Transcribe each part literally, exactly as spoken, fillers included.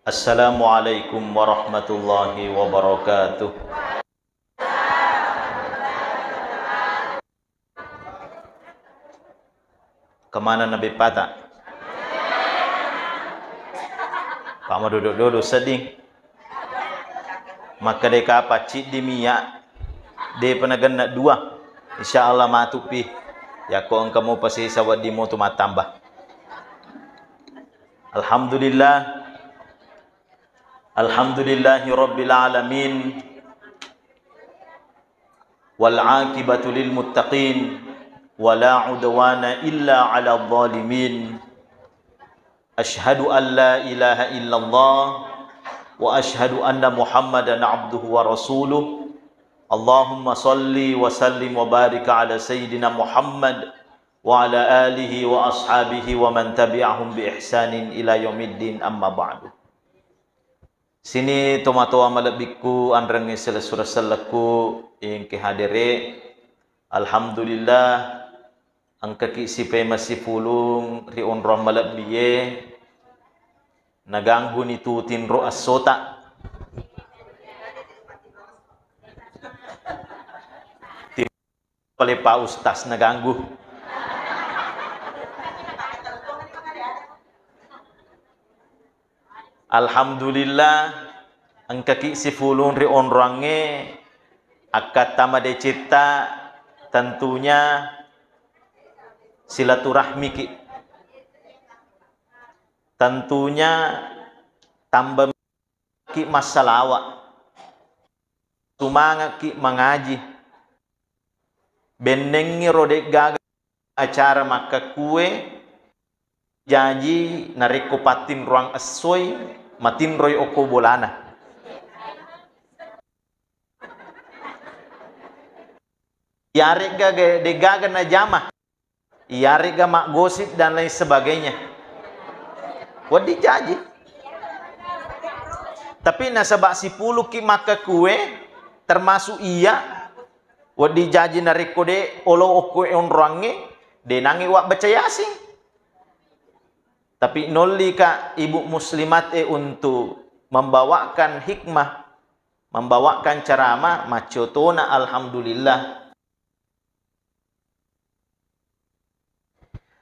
Assalamualaikum warahmatullahi wabarakatuh. Kemana Nabi Pata? Pak Madodo-dodo sedih. Maka deka apa ciddi miya, de penagenna dua. Insya Allah matupi. Yako engka mo pasesa wedding mo tu matambah. Alhamdulillah. Alhamdulillahi rabbil alamin. Wal aqibatu lil muttaqin. Wa la udwana illa ala zalimin. Asyhadu an la ilaha illallah wa asyhadu anna Muhammadan abduhu wa rasuluh. Allahumma salli wa sallim wa barik ala sayyidina Muhammad wa ala alihi wa ashabihi wa man tabi'ahum bi ihsanin ila yaumiddin, amma ba'du. Sini tomatoa malebbikku, anrengnge selessureng sellekku, engke hadere. Alhamdulillah, engkaki sipema sifulung ri onrong malebbie, nagangguni tu tinro essota. Pale Pak Ustaz naganggu. Alhamdulillah, engkaki sifulung ri onroangnge, akkatta madecetta, tentunya silaturahmiki. Tentunya tambah ki massalawa, sumanga'ki mangaji. Bennengngi ro de'gaga acara makkakkue, jaji narekko pattinroang essoi, matinroi okko bolana. Iyare'ga ge-, de'gaga najama. Iyare'ga maggosip dan lain sebagainya. Wedding jaji. Tapi nasaba sipulukki makkakue, termasuk iya, wedding jaji narekko de olo okko onroangnge, de nangngi wabbaca Yasin. Tapi nollika ibu muslimat e untuk membawakan hikmah, membawakan ceramah, maccotona, alhamdulillah.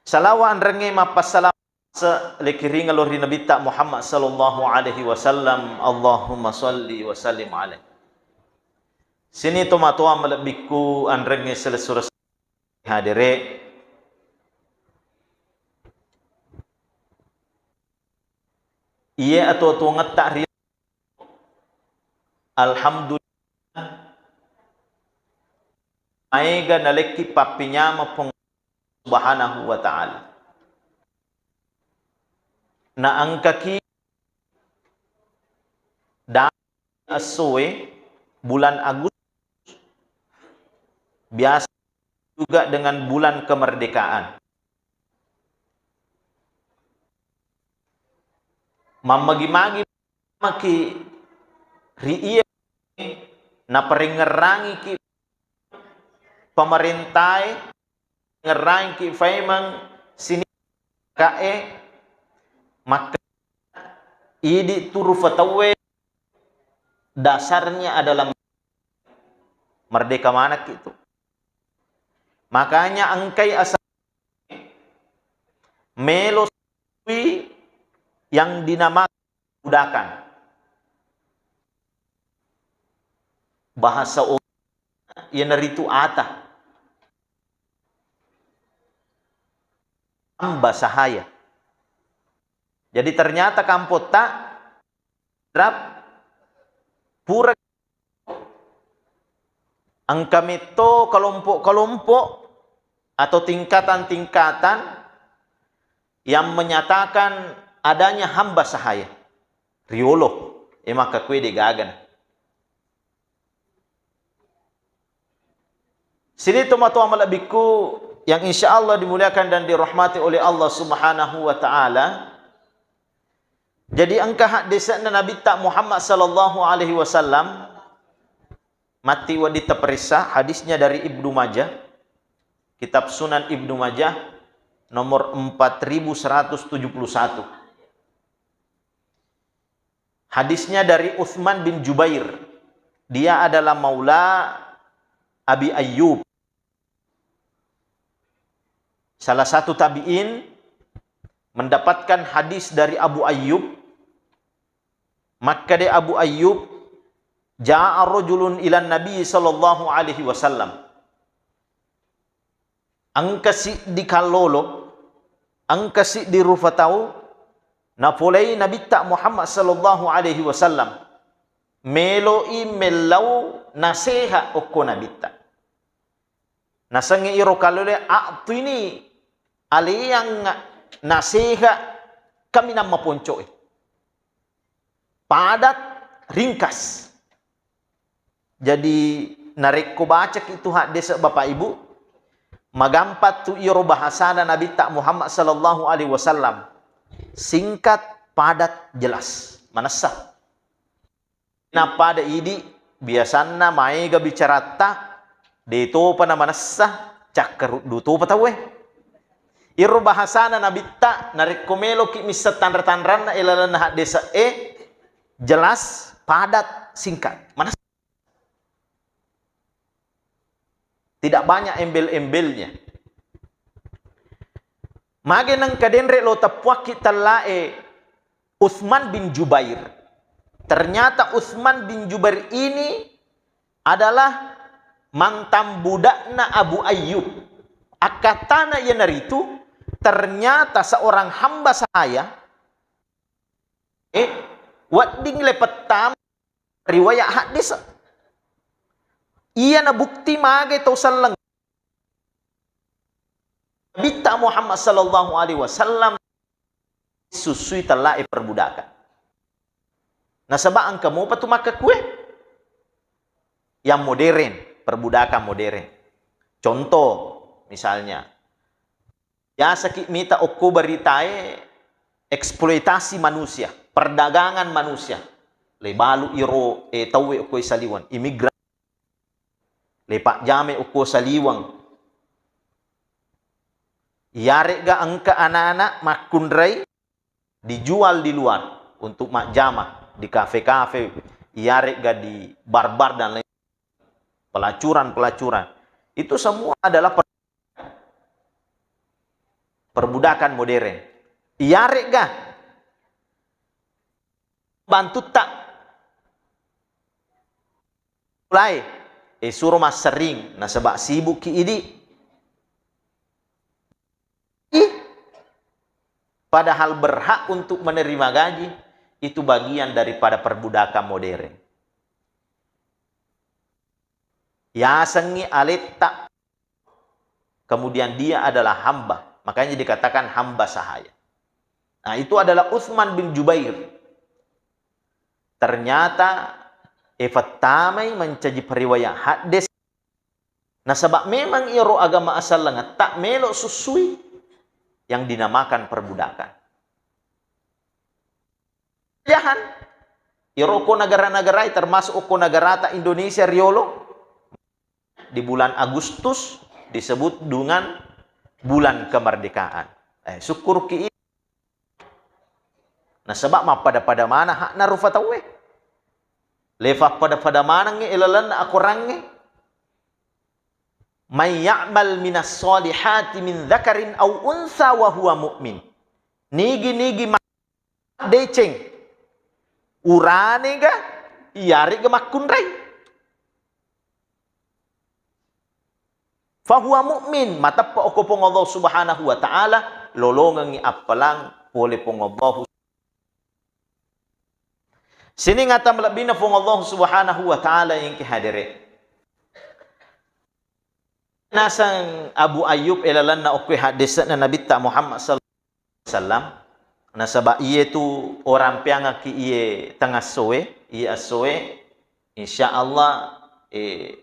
Salawa anrengnge mappassalama se-, lekiringa lo ri Nabitta Muhammad sallallahu alaihi wasallam. Allahumma salli wa sallim alaih. Sini tomatoa malebbikku, anrengnge selessureng hadere. Iye atuo-tuongetta ri Alhamdulillah, maega nalekki pappinyama Puang Subhanahu wa Ta'ala. Naengkaki da-, essoe bulan Agustus, biasa juga dengan bulan kemerdekaan. Mammagi-magi maki ri iye naparengngerangiki pamarentae, ngerangiki faimeng sini kae makka idi turu fatauwe dasarnya adalah merdeka manakki tu. Makanya engkai asal melo sui yang dinamakan budakan. Bahasa Ogi iyanaritu ata. Hamba sahaya. Jadi ternyata kampotta drap pura engka metto kelompok-kelompok atau tingkatan-tingkatan yang menyatakan adanya hamba sahaya. Riolo, e makkakue de gagan. Sini tomatoa malebbikku yang insya Allah dimuliakan dan dirahmati oleh Allah Subhanahu wa Ta'ala. Jadi engka haddese'na Nabitta Muhammad sallallahu alaihi wasallam, matti wedding taperissa, hadisnya dari Ibnu Majah, kitab Sunan Ibnu Majah, nomor empat ribu seratus tujuh puluh satu. Hadisnya dari Utsman bin Jubair. Dia adalah maula Abi Ayyub. Salah satu tabi'in mendapatkan hadis dari Abu Ayyub. Makkeda Abu Ayyub, "Ja'a rajulun ilan Nabi sallallahu alaihi wasallam." Engka siddi kallolo, engka siddi rufa tau, napolei Nabitta Muhammad sallallahu alaihi wasallam, melo'i mellau naseha okko Nabitta. Nasengnge iro kalloloe, "A'tini, aleang naseha kaminang maponco'e." Padat, ringkas. Jadi, narekko bacaki tu haddese, Bapak Ibu, magampang tu iyaro bahasana Nabitta Muhammad sallallahu alaihi wasallam. Singkat, padat, jelas. Manessa. Nappada idi, biasanna maega bicaratta, de topa namanessa, cakkaruddu topa tauwe. Iro bahasana Nabitta, narekko meloki misseng tanra-tanranna ilalenna haddese e, jelas, padat, singkat. Manessa. Tidak banyak embel-embelnya. Mage nengka denre lo teppuakki tellae Utsman bin Jubair. Ternyata Utsman bin Jubair ini adalah mantan budakna Abu Ayyub. Akkatana iyanaritu, ternyata seorang hamba sahaya, eh, wedding le pettama riwayat hadis. Iyana bukti mage tau selleng Nabitta Muhammad sallallahu alaihi wasallam susui tellae perbudakan. Nasaba engka mopa tu makkekue yang modern, perbudakan modern. Contoh, misalnya, biasaki mita okko beritae eksploitasi manusia, perdagangan manusia. Le balu iro, eh, tauwe okko saliweng, imigran. Le pajjame okko saliweng. Iyare'ga engka anak-anak makkunrai dijual di luar untuk majjama di kafe-kafe, iyare'ga di bar-bar dan lain, pelacuran-pelacuran. Itu semua adalah per-, perbudakan modern. Iyare'ga bantutta mulai, eh, suro massering nasaba sibukki idi. Ih, padahal berhak untuk menerima gaji, itu bagian daripada perbudakan modern. Yasengngi aletta, kemudian dia adalah hamba, makanya dikatakan hamba sahaya. Nah, itu adalah Utsman bin Jubair. Ternyata, eh, fattamai mencaji periwayat hadis. Nasaba memang iyaro agama asallengetta melo sussui yang dinamakan perbudakan. Jahan, iyaro ko negara-negara, termasuk ko negarata Indonesia riolo, di bulan Agustus disebut dengan bulan kemerdekaan. Eh, sukkuruki i-, nasaba mappada-pada mana hakna rufa tauwe. Lefa pada-pada manengngi ilalenna akorangnge. "May ya'mal minas solihati min dzakarin aw unsa wa huwa mu'min." Nigi-nigi ma-, deceng, uranega, iyare'ga makkunrai. Fahuwa mu'min, mateppa okko Puang Allah Subhanahu wa Ta'ala, lolongengngi appalang pole Puang Allah. Sining ata malebbina Puang Allah Subhanahu wa Ta'ala engke hadere. Naseng Abu Ayyub ilalenna okko haddese'na Nabitta Muhammad sallallahu wasallam, nasaba iye tu orampeangekki iye tengassoe, iye assoe, insya Allah, eh,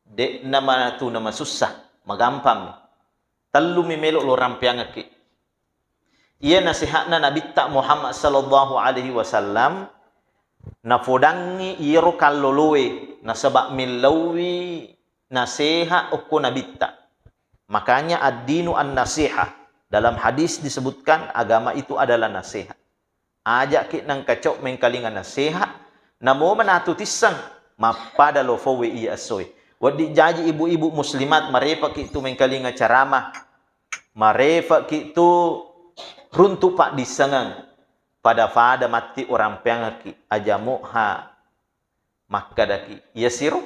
de'na matu namasussa, magampammi. Tellumi melo lo rampeangekki. Iye naseha'na Nabitta Muhammad sallallahu alaihi wasallam, nafodangngi iyero kalloloe, nasaba millauwi naseha okko Nabitta. Makanya ad-dinu an-nasihah. Dalam hadis disebutkan agama itu adalah nasihat. Aja'ki nengka cok mengkalinga nasehat, namo manatu tisseng, mappada lofauwe iya essoe. Wedding jaji ibu-ibu muslimat, marepaki tu mengkalinga ceramah, marepaki tu runtu paddissengeng, pada-pada matti urampeangki, aja moha makkadaki, iya siro,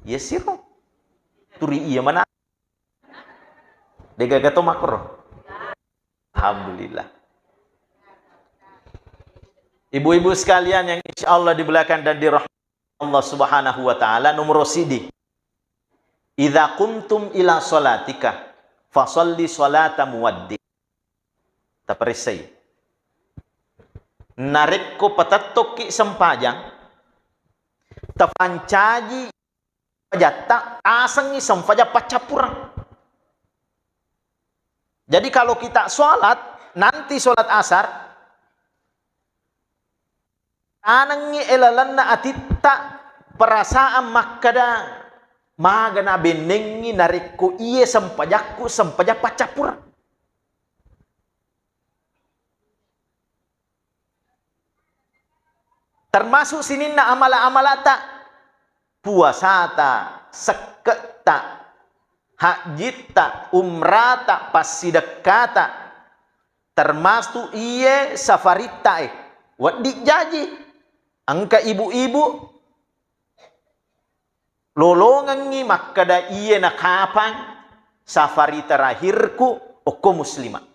iya siro. Turi iya mana? Degaga to makkoro. Alhamdulillah. Ibu-ibu sekalian yang insya Allah dimuliakan dan dirahmati Allah Subhanahu wa Ta'ala, nomor sidi. Idza qumtum ila salatika, fasalli salata muwaddi. Taparessai. Narekko patettokki sempajang, tapancaji pajatta, asengngi sempajang paccappureng. Jadi, kalau kita sholat, nanti sholat asar, tanengngi ilalenna atitta perasaan makkeda, "Maga nabennengngi narekko iye sempajakku, sempajang paccappureng." Termasuk sininna amala-amalata, puasata, sekke'ta, hajjitta, umrata, passidekkata, termasuk iye safarittae, wedding jaji. Engka ibu-ibu lolongengngi makkeda, "Iye na kapang safari terakhirku okko muslimah."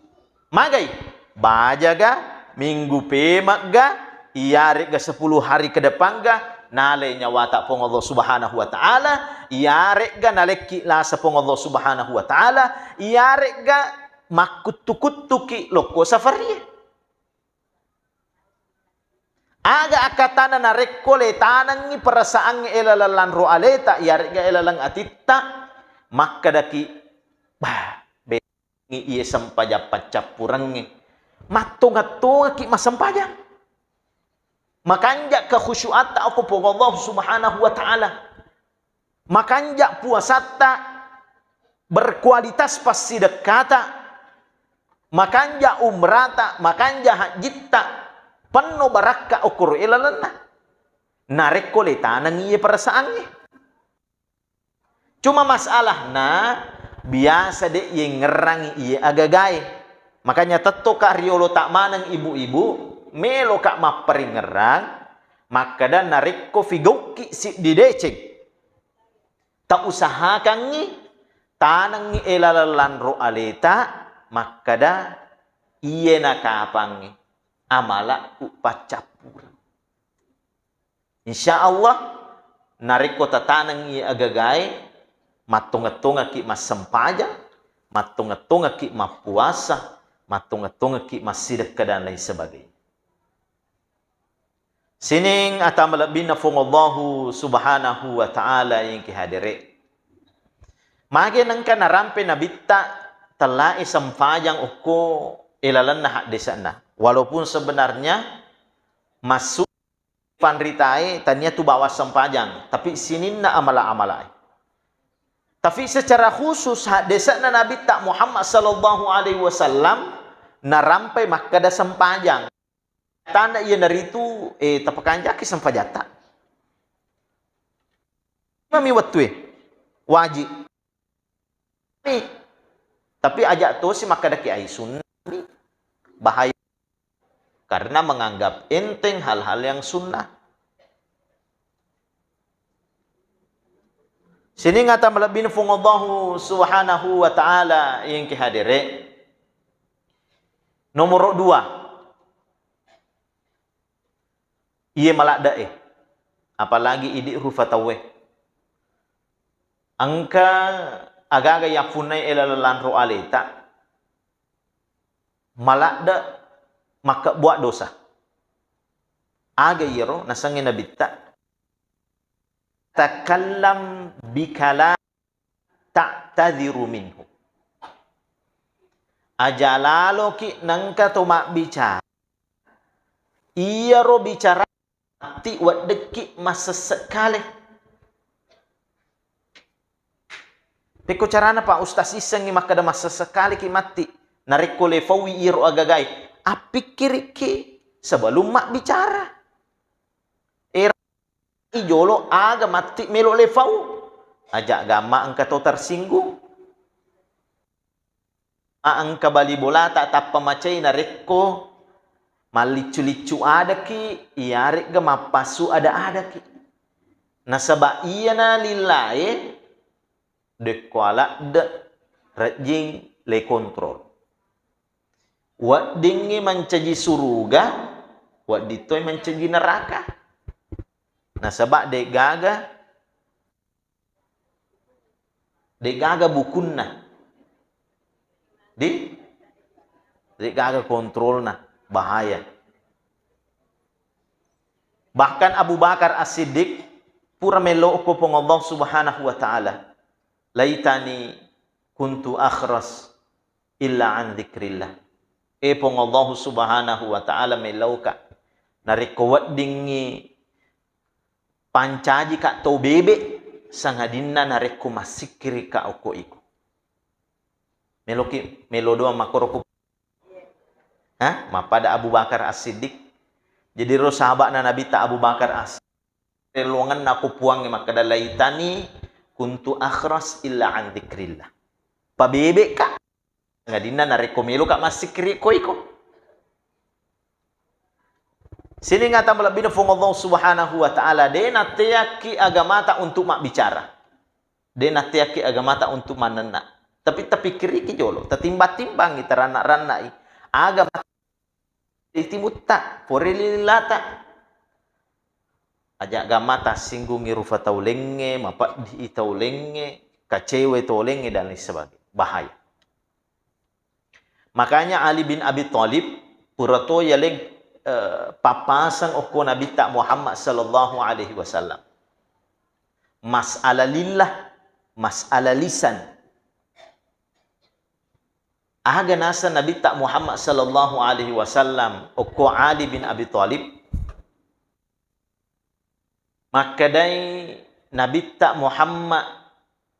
Magai? Bajaga, minggu pemagga, iyaregga sepuluh hari ke depangga, nalai nyawata Puang Allah Subhanahu wa Ta'ala, iyaregga nalekki lasa Puang Allah Subhanahu wa Ta'ala, iyaregga makkuttu-kuttuki lokko safarie. Aga akkatana narekko le tanengngi perasaangnge ilaleng lanro aleta, iyaregga ilaleng atitta, makkedaki, "Bah, bengngi iye sempajang paccappurengnge." Mattonga-tongaki massempajang. Makanja kekhusyuatta okko Puang Allah Subhanahu wa Ta'ala. Makanja puasatta, berkualitas passidekkata, makanja umrata, makanja hajjitta, penno barakka okkoro ilalenna. Narekko le taneng iye perasaangnge. Cuma masalahna, biasa de yengngerangi iye agagae. Makanya tettoka riolo ta maneng ibu-ibu, meloka mapparingngerang, makkeda narekko figaukki siddi deceng. Tausahakangngi, tanengngi ilaleng lanro aleta, makkeda, "Iye nakapangngi amalakku paccappureng." Insya Allah, narekko tatanengngi agagae, mattonga-tongaki massempajang, mattonga-tongaki mappuasa, mattonga-tongaki massidekka dan lain sebagainya. Sining ata malebbinna Fuang Allahu Subhanahu wa Ta'ala yang kihadere. Mage nengka narampe Nabitta tellae sempajang okko ilalenna haddese'na. Walaupun sebenarnya masuk panritae tania tu bawa sempajang, tapi sininna amala-amalae. Tapi secara khusus haddese'na Nabitta Muhammad sallallahu alaihi wasallam narampai makkeda sempajang. Tanda iyanaritu, eh, tapakanjaki sempajatta. Mami wettue wajib. Tapi aja tosi makkedaki ai sunnah. Bahaya. Karena menganggap enteng hal-hal yang sunnah. Sining ata malebbina Fuang Allahu Subhanahu wa Ta'ala yang kihadere. Nomor dua. Iye maladde'e. Apalagi idi rufa tauwe. Engka agaga yappunnai ela lanro aleta. Maladde makkebbuaq dosa. Aga iyaro nasengnge Nabitta, "Takallam bikalam ta'tadhiru minhu." Aja laloki nengka to mabbicara, iyaro bicara matti weddekki massessekkale. Pekko carana, Pak Ustaz, issengngi makkeda massessekkaleki matti. Narekko lefaui iyaro agagae, appikkirikki sebelum mabbicara. Era i jolo aga matti melo lefau. Aja gamma engka to tersinggung. A engka bali bolata tappa macai narekko malliccu-liccu adaki, iyaregga mappassu ada-adaki. Nasaba iyana lillae dekko aladde rejjing le kontrol. Weddingngi mancaji suruga, wedding toi mancaji neraka. Nasaba degaga, degaga bukunna. Di? Degaga kontrolna, bahaya. Bahkan Abu Bakar As-Siddiq pura mello ko Puang Allah Subhanahu wa Ta'ala, "Laitani kuntu akhras illa an dzikrillah." E Puang Allah Subhanahu wa Ta'ala, melloka narekko weddingngi pancajika to bebe, sangadinna narekko massikkirika okko iko. Meloki, melo doang makkoro ku. Hah? Mappada Abu Bakar As-Siddiq. Jadi ro sahaba'na Nabitta Abu Bakar As-, relluangenna ko Puangnge makkeda, "Laitani kuntu akhras illa an dzikrillah." Pabebeka, sangadinna narekko meloka massikkiri ko iko. Sining ata malebbina Puang Allah Subhanahu wa Ta'ala, de natteakki agamata untuk mabbicara. De natteakki agamata untuk mannenna. Tapi tapikkiriki jolo, tatimbang-timbangi, taranna-rannai. Agama timutta, pore lilata. Aja gamma tassinggungi rufa tau lengnge, mapeddi tau lengnge, kacewai tau lengnge, dan lain sebagainya. Bahaya. Makanya Ali bin Abi Thalib pura to yaleng, eh, papaseng okko Nabitta Muhammad sallallahu alaihi wasallam. Mas'ala lillah, mas'ala lisan. Aga naseng Nabitta Muhammad sallallahu alaihi wasallam okko Ali bin Abi Thalib? Makkedai Nabitta Muhammad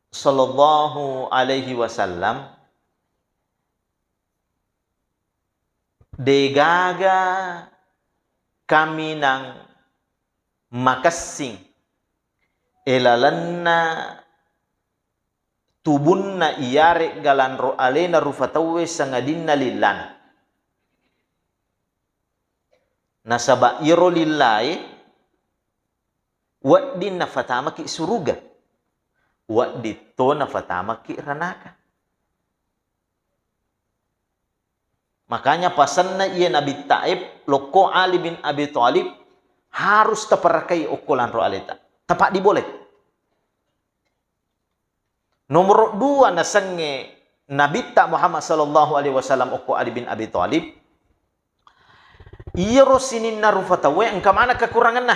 sallallahu alaihi wasallam, degaga kaminang makessing elalenna tubunna iyaregga lanro alena rufa tauwe sangadinna lillana. Nasaba iyaro lillae wedding nafatamaki suruga, wedding to nafatamaki ranaka. Makanya pasenna iya Nabi Taib, lokko Ali bin Abi Thalib, harus taparakai okko lanro aleta. Tapaddi boleh. Nomoro dua nasengnge Nabitta Muhammad sallallahu alaihi wasallam okko Ali bin Abi Thalib, iyaro sininna rufa tauwe engka maneng kekuranganna.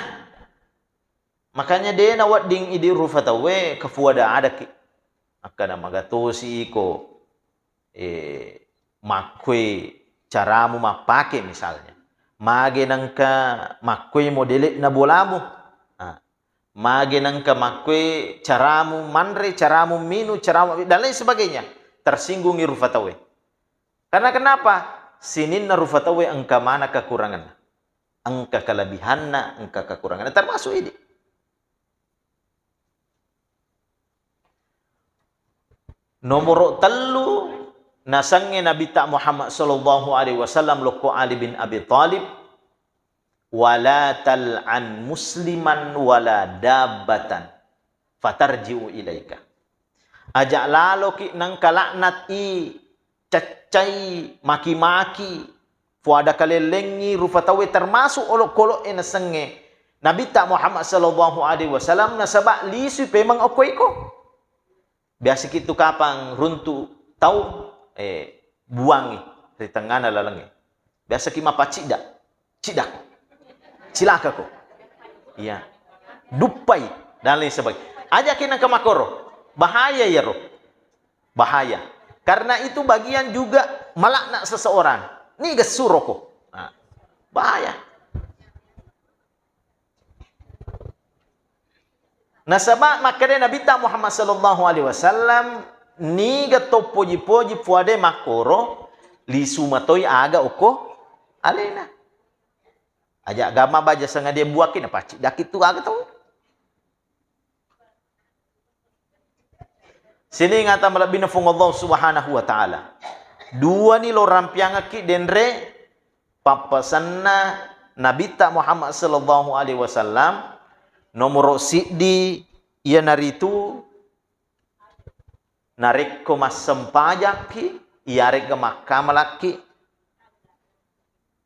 Makanya de nawedding idi rufa tauwe kefuada adaki. Akkada magatosi iko, eh, makkue caramu mappake misalnya. Mage nengka makkue modele'na bolamu. Ah. Mage nengka makkue caramu manre, caramu minu, caramu dan lain sebagainya. Tersinggungi rufa tauwe. Karena kenapa? Sininna rufa tauwe engka maneng kekuranganna. Engka kelebihanna, engka kekuranganna. Termasuk ini. Nomoro tellu nasengnge Nabitta Muhammad sallallahu alaihi wasallam lokko Ali bin Abi Thalib, "Wala tal'an musliman wala dabbatan fatarji'u ilaika." Aja laloki nengka laknat i, caccai, maki-maki, fuada kalellengngi rufa tauwe termasuk olokkolok e nasengnge Nabitta Muhammad sallallahu alaihi wasallam nasaba lisui pemeng okko iko. Biasaki tu kapang runtu tau, eh, buangi ri tengngana lalengnge. Biasaki mapaccidda. Cidda. Cilaka ko. Iya. Duppai dan lain sebagainya. Ajaki nengka makkoro. Bahaya iyaro. Bahaya. Karena itu bagian juga melaknat seseorang. Niga suroko. Nah, bahaya. Nasaba makkeda Nabitta Muhammad sallallahu alaihi wasallam, niga to poji-poji fuadae makkoro, lisu matoi aga okko alena. Aja' gama baja sengaja buakki na pacci. Daki tu aga tau. Sining ata malebbina Fuang Allah Subhanahu wa Ta'ala. Duani lo rampiangekki denre pappasenna Nabitta Muhammad sallallahu alaihi wasallam. Nomoro siddi iyanaritu narekko massempajakki iyaregga makkamalakki,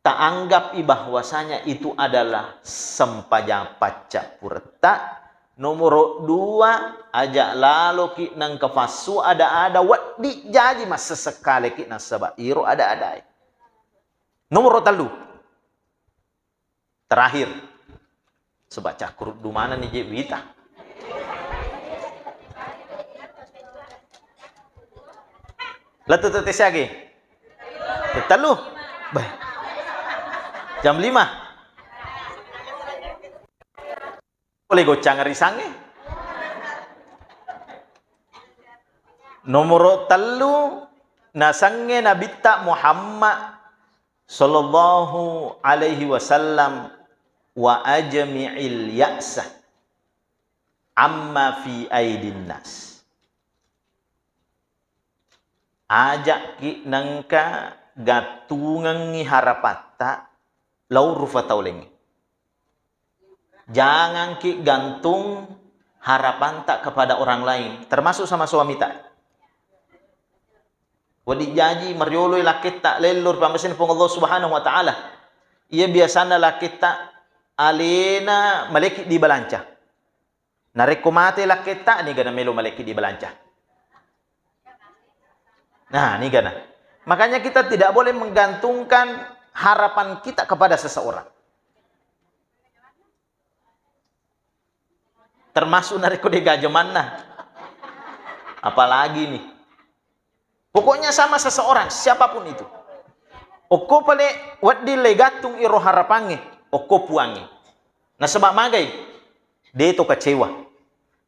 taanggapi bahwasanya itu adalah sempajang paccappuretta. Nomoro dua, aja' laloki nengka fassu ada-ada, wedding jaji massessekkaleki nasaba iro ada-adae. Nomoro tellu, terakhir, seba cakkuruddu manenni je wita. Lettu tette siagi? Tellu. Beh. Jam lima. Boleh goccang risangnge. Nomoro tellu, nasengnge Nabitta Muhammad sallallahu alaihi wasallam, wa ajmi'il ya'sa amma fi aidin nas. Ajakki nengka gattungengngi harapatta lao rufa tau laingnge. Jangangki gantung harapanta kepada orang lain, termasuk sama suamita. Wedding jaji marioloi lakketta lello ri pammasena Puang Allah Subhanahu wa Ta'ala. Iya biasanna lakketta alena maleki dibalanca. Narekko mate lakketta, nigana melo maleki dibalanca. Nah, nigana. Makanya kita tidak boleh menggantungkan harapan kita kepada seseorang. Termasuk narekko de gaja manna. Apalagi nih. Pokoknya sama seseorang, siapapun itu. Okko pale wedding le gattung iro harapangnge, okko puangnge. Nasaba magai? De to kecewa.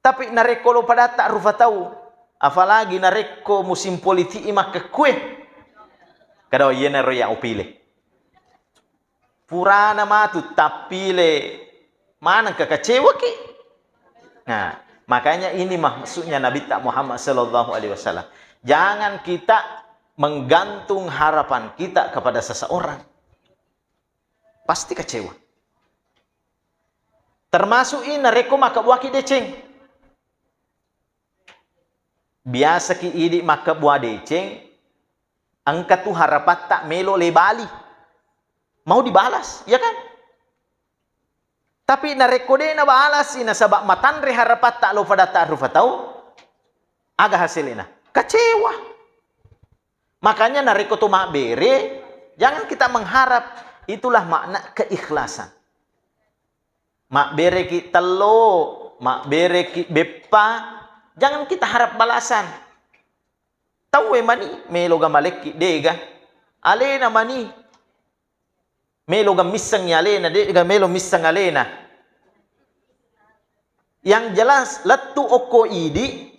Tapi narekko lo padatta rufa tau, apalagi narekko musim politik i makkekkue. Kada iyanaro ya upile. Purana matu tappile maneng ke kecewaki. Nah, makanya ini maksudnya Nabitta Muhammad sallallahu alaihi wasallam. Jangan kita menggantung harapan kita kepada seseorang. Pasti kecewa. Termasuk i narekko makkebuaki deceng. Biasaki idi makkebua deceng, engka tu harapatta melo le bali. Mau dibalas, ya kan? Tapi narekko de nabalasi nasaba matanre harapatta lo padatta rufa tau, aga hasilna? Kecewa. Makanya narekko to mabbere, jangan kita mengharap, itulah makna keikhlasan. Mabbereki tello, mabbereki beppa, jangan kita harap balasan. Tauwe mani melo ga malekki, dega. Alena mani melo ga missengngi alena, dega melo misseng alena. Yang jelas, lettu okko idi,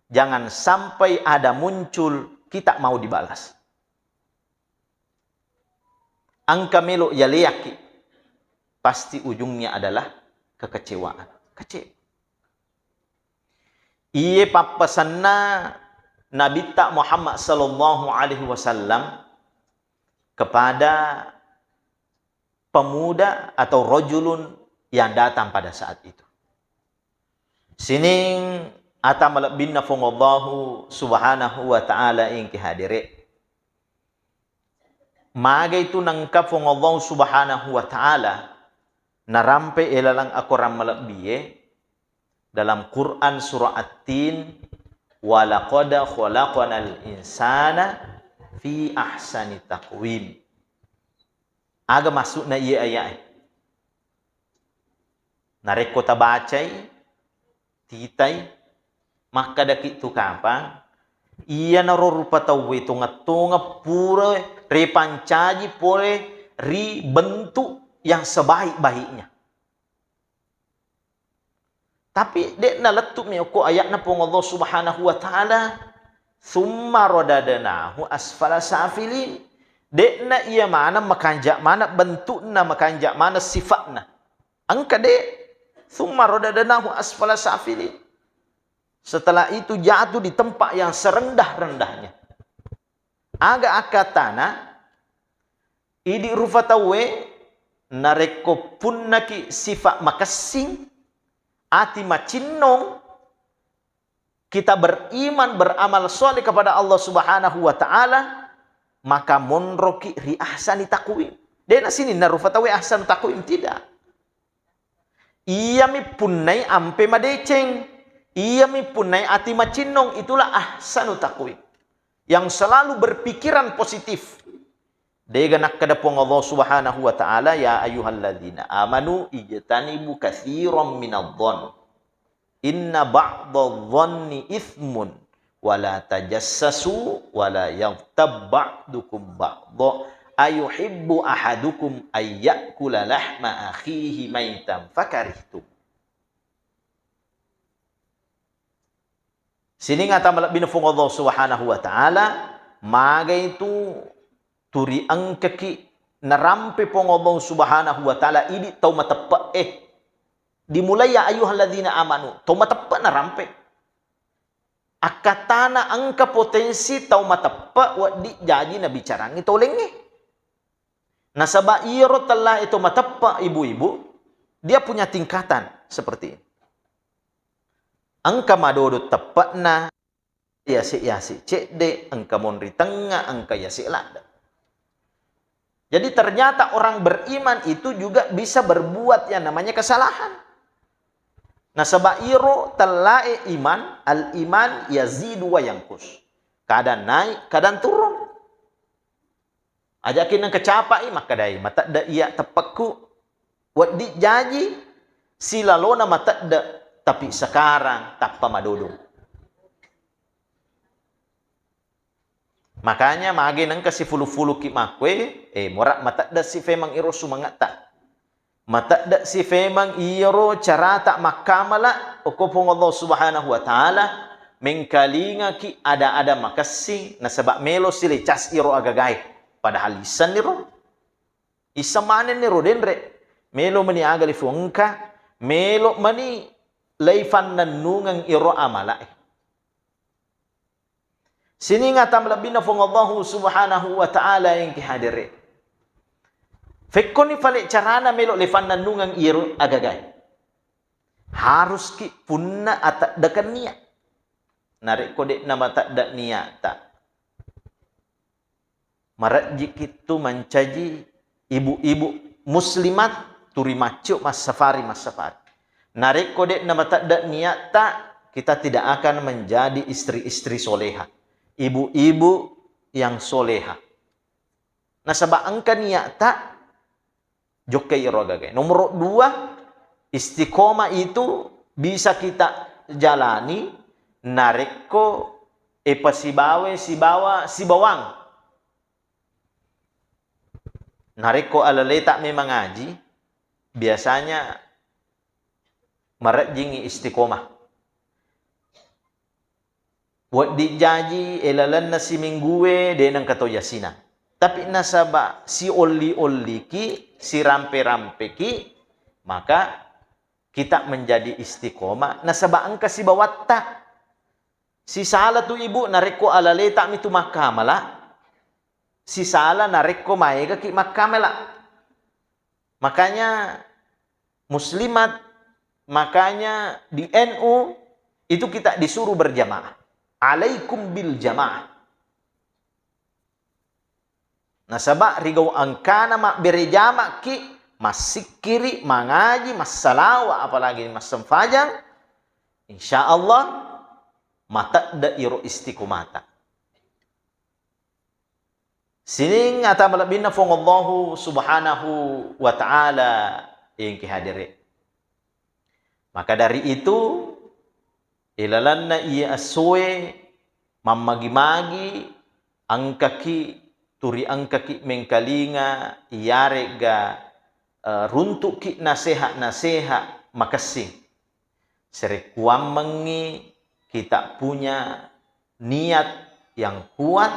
jangan sampai ada muncul kita mau dibalas. Engka melo yaleakki, pasti ujungnya adalah kekecewaan. Kecewa. Iye pappasenna Nabitta Muhammad sallallahu alaihi wasallam kepada pemuda atau rajulun yang datang pada saat itu. Sining ata malebbinna Fuang Allahu Subhanahu wa Ta'ala engki hadere. Magai tu nengka Fuang Allahu Subhanahu wa Ta'ala narampe ilalang akorang malebbie, dalam Quran surah At-Tin, "Wa laqad khalaqnal insana fi ahsani taqwim." Aga maksudna iye aya'e? Narekko tabacai, titai, makkadaki tu kapang, iyanaro rupa tauwe tongeng-tongeng pura ripancaji pole ri bentuk yang sebaik-baiknya. Tapi de'na lettu'mi okko aya'na Puang Allah Subhanahu wa Ta'ala, "Tsumma radadnahu asfala safilin." De'na iya maneng makanja' maneng bentukna, makanja' maneng sifa'na. Engka de'. Tsumma radadnahu asfala safilin. Setelah itu jatuh di tempat yang serendah-rendahnya. Aga akkatana, idi' rufa tauwe, narekko punnaki sifat makessing, ati macinnong, kita beriman, beramal soleh kepada Allah Subhanahu wa Ta'ala, maka monroki ri ahsani takwim. De'na sininna rufa tauwe ahsanu takwim, tidak. Iyami punnai ampe madeceng, iyami punnai ati macinnong, itulah ahsanu takwim. Yang selalu berpikiran positif. De'ga nakkeda Puang Allah Subhanahu wa Ta'ala, "Ya ayyuhalladzina amanu ijtanibu katsiran minadh-dhon. Inna ba'dadh-dhonni itsmun, wa la tajassasu, wa la yaghtab ba'dukum ba'dha, ayuhibbu ahadukum ayyakula lahma akhihi maitan fakarihtum." Sining ata malebbina Puang Allah Subhanahu wa Ta'ala, magai tu turi engkaki narampe Puang Allah Subhanahu wa Ta'ala idi' tau mateppe'e. Dimulai, "Ya ayyuhalladzina amanu," tau mateppe' narampe. Akkatana engka potensi tau mateppe' wedding jaji nabicarangngi tau laingnge. Nasaba iyaro tellae tau mateppe', ibu-ibu, dia punya tingkatan seperti ini. Engka madodo teppe'na, yase'-yase' cedde', engka monri tengnga, engka yase' ladde'. Jadi ternyata orang beriman itu juga bisa berbuat yang namanya kesalahan. Nasaba iro tellae iman, al-iman yazidu wa yanqus. Kadang naik, kadang turun. Aja'ki nengka capai, makkedai, "Matedde' iya teppekku. Wedding jaji silalona matedde', tapi sekarang tappa madodo." Makanya mage nengka sifulu-fuluki makkue, eh, mora matedde' si femeng iro sumangetta. Matedde' si femeng iyaro carata makkamala okko Puang Allah Subhanahu wa Ta'ala, mengkalingaki ada-ada makessing, nasaba melo silecas iro agagae. Padahal issenni ro. Isseng manenni ro denre. Melo mani aga lifu engka, melo mani leifannennungeng iro amalae. Sining ata malebbina Puang Allahu Subhanahu wa Ta'ala engki hadere. Fekkoni fale carana melo lefannennungeng iyaro agagae. Haruski punna ateddekeng niat. Narekko de'na matedde niatta, marejjiki tu mancaji ibu-ibu muslimat turi maccio massafari-massafari. Narekko de'na matedde niatta, kita tidak akan menjadi istri-istri soleha, ibu-ibu yang soleha. Nasaba engka niatta, jokkai ero agaga. Nomor dua, istiqomah itu bisa kita jalani narekko epasibawa sibawa sibawang. Narekko alaleta memang ngaji, biasanya marejjingi istiqomah. Wedding jaji, eh, lalenna siminggue de nengka to yasina. Tapi nasaba siolli-olliki, sirampe-rampeki, maka kita menjadi istiqomah. Nasaba engka sibawatta. Sisala tu ibu narekko alaleta mi tu makkamala, sisala narekko maegaki makkamala. Makanya muslimat, makanya di N U itu kita disuruh berjamaah. Alaikum bil jamaah. Nasaba rigau engkana mabbere jamaki, massikkiri, mangaji, massalawa, apalagi massempajang, insya Allah matedde iro istiqomata. Sining ata malebbinna Puang Allahu Subhanahu wa Ta'ala engki hadere. Maka dari itu, ilalanna iya essoe mammagi-magi engkaki, turi engkaki mengkalinga, iyaregga, eh, runtuki naseha-naseha makessing. Sarekkuammengngi kita punya niat yang kuat,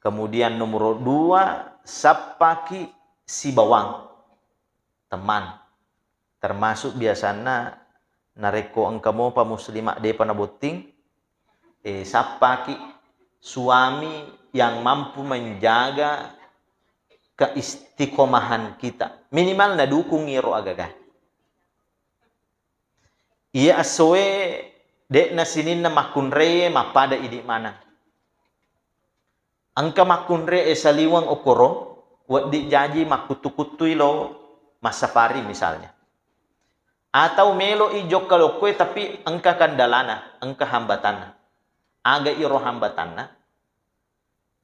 Kemudian nomor dua, sappaki sibawang, teman. Termasuk biasanna narekko engka mopa muslimah depa nabotting, eh, sappaki suami yang mampu menjaga keistiqomahan kita. Minimal nadukung iyaro agaga. Iya essoe de'na sininna makkunraie mappada idi maneng. Engka makkunrai saliweng okkoro, wedding jaji makkuttu-kuttui lo massafari misalnya. Atau melo'i jokka lokkoe tapi engka kendalana, engka hambatanna. Aga iro hambatanna?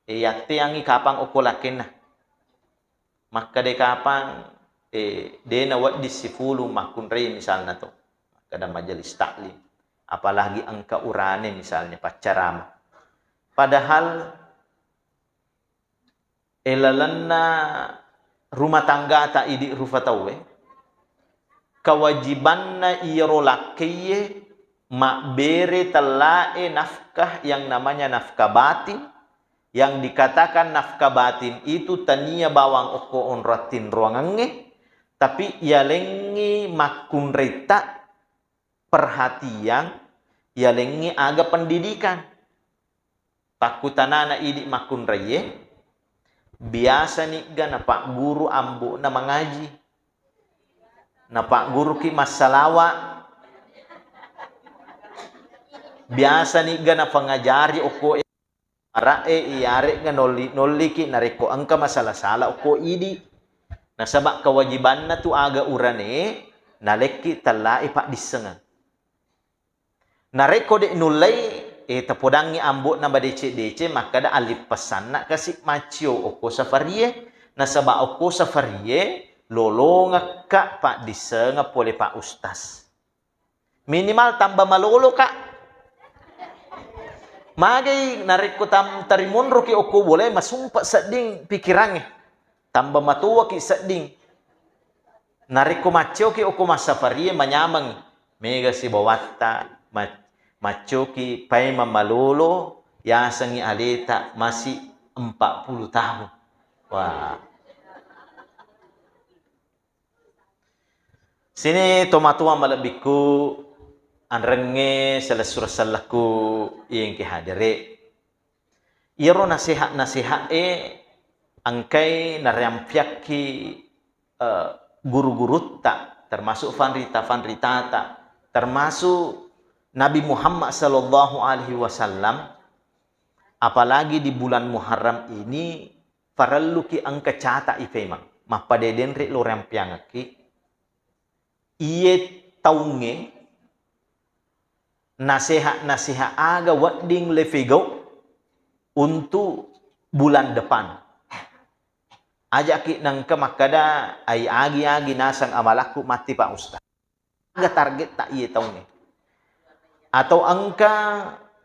E, yatteangngi kapang okko lakkenna. Makkeda kapang, e, de nawedding sifulung makkunrai misalna to. Makkeda majelis taklim. Apalagi engka urane misalnya paccarama. Padahal e lalenna rumah tanggata idi rufa tauwe, kewajibanna iyaro lakkaiye mabbere tellae nafkah yang namanya nafkah batin. Yang dikatakan nafkah batin itu tania bawang okko onrong attinroangengnge, tapi yalengngi makkunraitta perhatian, yalengngi aga pendidikan. Pakkutanana idi makkunraiye, biasa nigga napagguru ambo'na mangaji, napagguruki massalawa, biasa nigga napangajari okko e mara'e iyare'ga nolli-, nolliki narekko engka masala-sala okko idi. Nasaba kewajibanna tu aga urane nalekki tellae paddissengeng. Narekko de nullei, e, tapodangngi ambo'na madeceng-deceng makkeda allippessanna kasi maccio okko safarie, nasaba okko safarie lolongekka paddissengeng pole pa ustaz. Minimal tamba malolo ka. Magai narekko tam-, tarimonroki okko bolae masumpa sedding pikirangnge. Tamba matoaki sedding. Narekko maccoki okko massafarie manyamengngi. Mega sibawatta ma-, maccoki paimeng malolo yasengngi aleta masih empat puluh tahun. Wah. Sini tomatoa malebbikku, anrengnge selessureng sellekku iyengke hadere. Iyaro nasehat-nasehat e engkai narampiakki, eh, guru-gurutta, termasuk fanrita-fanritata, termasuk Nabi Muhammad sallallahu alaihi wasallam, apalagi di bulan Muharram ini, parelluki engka cata'i femeng. Mappada denre lo rampiangekki, iye taungnge nasehat-nasehat aga wedding le fegau untuk bulan depan. Ajaki nengka makkeda, ai agi-agi naseng amalakku matti Pak Ustaz. Aga target ta iye taungnge? Atau engka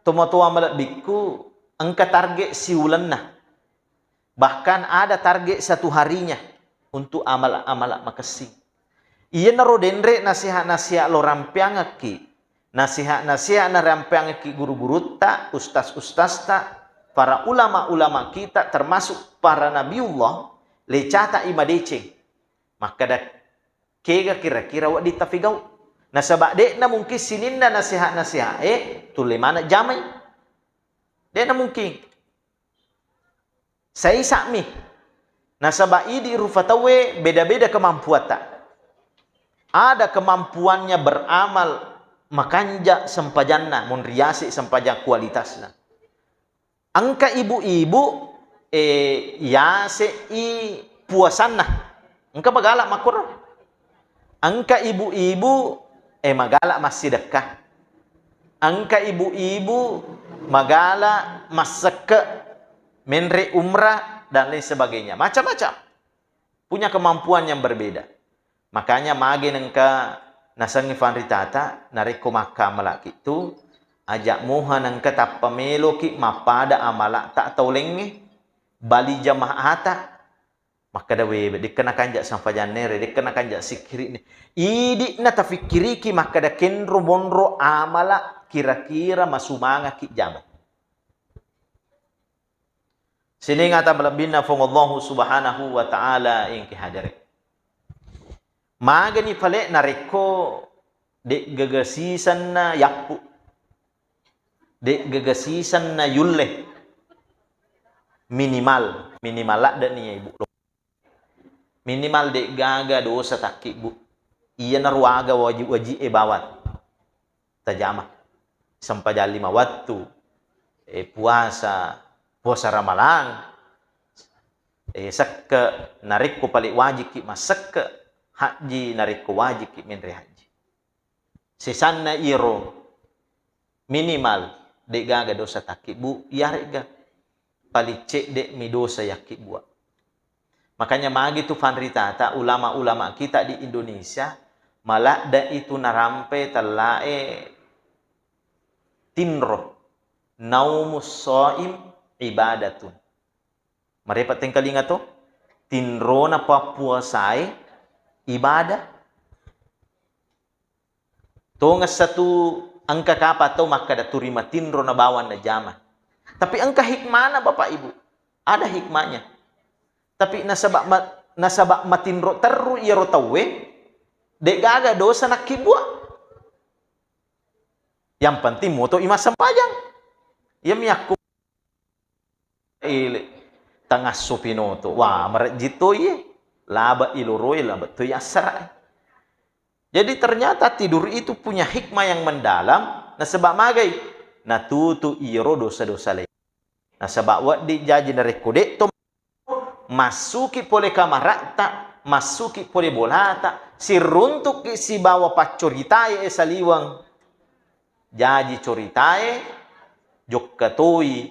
tomatoa malebbikku engka target siulenna. Bahkan ada target satu harinya untuk amal-amal makessing. Iyanaro denre nasihat-nasihat lo rampiangekki, nasihat-nasihat narampiangekki guru-gurutta, ustaz-ustazta, para ulama-ulama kita, termasuk para nabiullah, lecata i madeceng. Makkeda kega kira-kira wedding tafigau. Nasaba de'na mungkin sininna nasihat-nasihat e tulle maneng jamai. De'na mungkin. Saisa'mi. Nasaba idi rufa tauwe beda-beda kemampuatta. Ada kemampuannya beramal makanja sempajanna, monriase sempajang kualitasna. Engka ibu-ibu, eh, yase'i puasanna. Engka magala makkoro. Engka ibu-ibu, eh, magala massidekka. Engka ibu-ibu magala massekke, menre umrah, dan lain sebagainya. Macam-macam. Punya kemampuan yang berbeda. Makanya mage nengka nasengngi fanritata, narekko makkamalaki tu, aja moha nengka tappa meloki mappada amalata tau lengnge, bali jamaata, makkeda, "We, dekka nakanja sampajanna ere, dekka nakanja sikkiri'ne." Idi'na tafikkiriki makkeda kenro monro amala kira-kira masumangaki jama. Sining ata malebbinna Fuang Allahu Subhanahu wa Ta'ala engke hadere. Magani pale narekko de'gaga sisenna yappu, de'gaga sisenna yulle, minimal, minimal ladde'ni ya ibu. Minimal de'gaga dosa takkibbu. Iyanaro aga waji-, waji'e bawang tajama. Sempajang lima wattu, eh, puasa, puasa Ramalang, eh, sekke, narekko pale wajikki massekke, hajji, narekko wajikki menre hajji. Sesanna iyaro minimal de'gaga dosa takkibbu, iyare'ga paling cedde'mi dosa yakkibbua. Makanya magi tu fanritata ulama-ulama kita di Indonesia maladde itu narampe tellae tinro. Naumus shaim ibadatun. Marepa tengkalinga to? Tinrona pappuasae ibadah. Tongessa tu engka kapang tau makkeda turi matinro na bawang najama. Tapi engka hikmana Bapak Ibu. Ada hikmahnya. Tapi nasaba ma-, nasaba matinro terru iyaro tauwe, de'gaga dosa nakkibbua. Yang penting moto i massempajang. Iya miyakku ele tangasso pinoto. Wah, marejji to iye. Laba iloroe, laba to assara. Jadi ternyata tidur itu punya hikmah yang mendalam. Nasaba magai? Natutu iyaro dosa-dosa lain. Nasaba wedding jaji narekko de to massuki pole kamara'ta, massuki pole bolata, siruntukki sibawa paccoritae e saliweng. Jaji coritae, jokka toi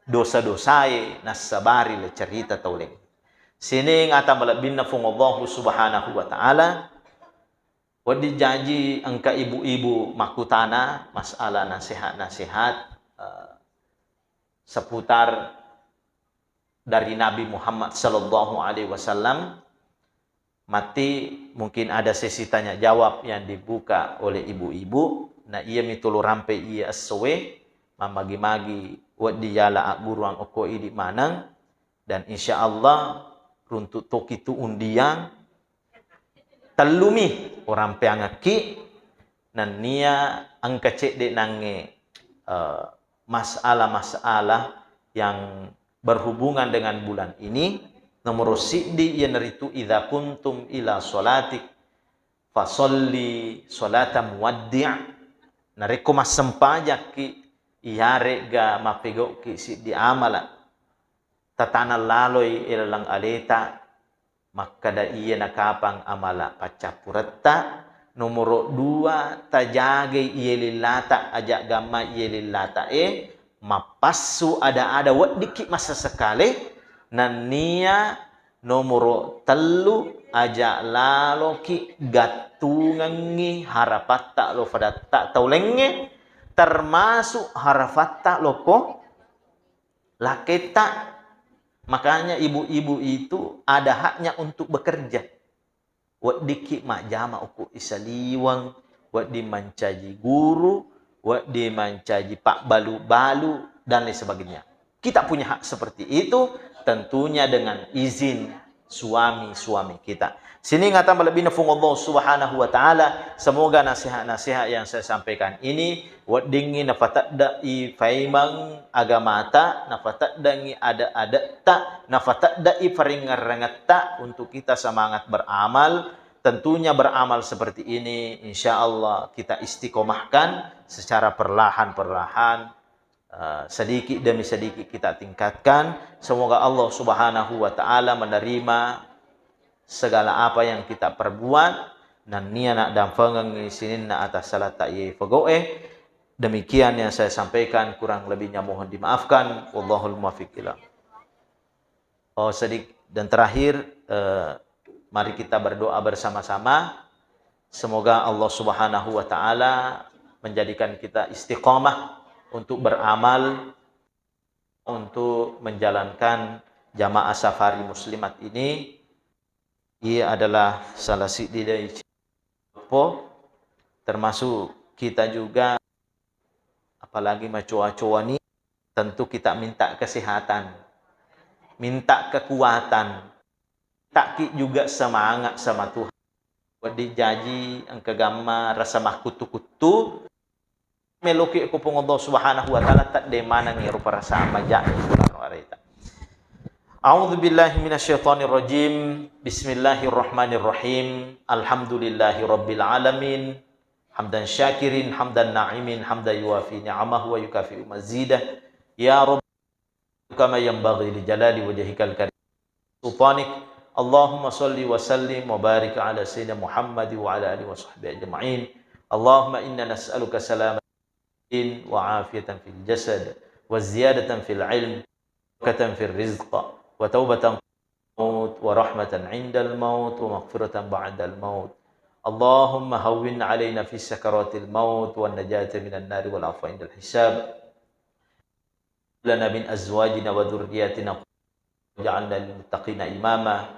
dosa-dosae, nassabari le cerita tau laing. Sining ata malebbinna Fuang Allahu Subhanahu wa Ta'ala, wedding jaji engka ibu-ibu makkutana masalah nasihat-nasihat, eh, seputar dari Nabi Muhammad sallallahu alaihi wasallam. Matti mungkin ada sesi tanya jawab yang dibuka oleh ibu-ibu. Na iyami tolo rampe iya essoe, mammagi-magi wedding yala agguruang okko idi maneng, dan insya Allah runtuk toki tu undiang, tellumi orampeangekki, nennia engka cedde nangnge, eh, masalah-masalah yang berhubungan dengan bulan ini. Nomoro siddi iyanaritu idza kuntum ila sholatik fasolli sholata muwaddi'. Narekko massempajakki, iyare'ga mappegau'ki siddi amala, tatanang laloi ilaleng aleta, makkeda iyana kapang amala paccappuretta. Nomoro dua, tajagai iye lillata, aja gamma iye lillata e, mappassu ada-ada weddikki massesekale. Nennia nomoro tellu, aja laloki gattungengngi harapatta lo fadatta tau laingnge, termasuk harapatta loko laketta. Makanya ibu-ibu itu ada haknya untuk bekerja. Weddikki majjama okko isaliweng, wedding mancaji guru, wedding mancaji pabbalu-balu, dan lain sebagainya. Kita punya hak seperti itu, tentunya dengan izin suami-suami kita. Sining ata malebbina Fuang Allah Subhanahu wa Ta'ala, semoga nasihat-nasihat yang saya sampaikan ini weddingngi nafatedde'i faimeng agamata, nafateddengngi ade-adetta, nafatedde'i faringerrengetta untuk kita semangat beramal. Tentunya beramal seperti ini, insya Allah kita istiqomahkan secara perlahan-perlahan, eh, sedikit demi sedikit kita tingkatkan. Semoga Allah Subhanahu wa Ta'ala menerima segala apa yang kita perbuat, nennia naddampengeng sininna atas salata iye fagoe. Demikian yang saya sampaikan, kurang lebihnya mohon dimaafkan. Wallahul muwaffiq ila. Oh, sedik-, dan terakhir, eh, mari kita berdoa bersama-sama. Semoga Allah Subhanahu wa Ta'ala menjadikan kita istiqomah untuk beramal, untuk menjalankan jamaah safari muslimat ini. Ia adalah salah siddi dari po, termasuk kita juga, apalagi macoa-coa ni, tentu kita minta kesehatan. minta kekuatan, taki juga semangat sama Tuhan. Wedding jaji engka gamma rasa makkuttu-kuttu, meloki ko Puang Allah Subhanahu wa Ta'ala, tedde maneng ero perasaan maja' sulano areta. A'udzu billahi minasyaitonir rajim. Bismillahirrahmanirrahim. Alhamdulillahi rabbil alamin. Hamdan syakirin, hamdan na'imin, hamdan yuwafi ni'amahu wa yukafi'u mazidah. Ya Rabb, kama yanbaghi li jalali wajhikal karim, sultanik. Allahumma salli wa sallim wa barik ala sayyidina Muhammad wa ala alihi wa sahbihi ajma'in. Allahumma inna nas'aluka salamatal din wa afiyatan fil jasad wa ziyadatan fil ilm, barakatan fil rizq, wa taubatan maut, wa rahmatan indal maut, wa maghfiratan ba'dal maut. Allahumma hawwin alaina fi sakaratil maut, wa najata minan nari, wal afwa indal hisab. Lana min azwajina wa dzurriyyatina waj'alna lil muttaqina imama.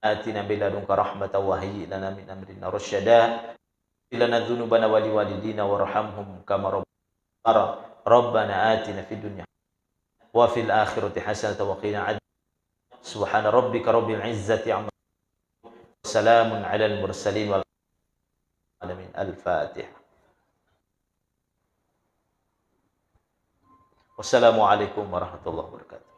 Atina min ladunka rahmatan wa hayyi' lana min amrina rasyada. Ighfir lana dzunubana wa liwalidina warhamhum kama rabbana. Rabbana atina fid dunya wa fil akhirati hasanatan wa qina adzabannar. Subhana rabbika rabbil izzati amma, salamun alal mursalin wal alamin. Al-Fatihah. Wassalamualaikum warahmatullahi wabarakatuh.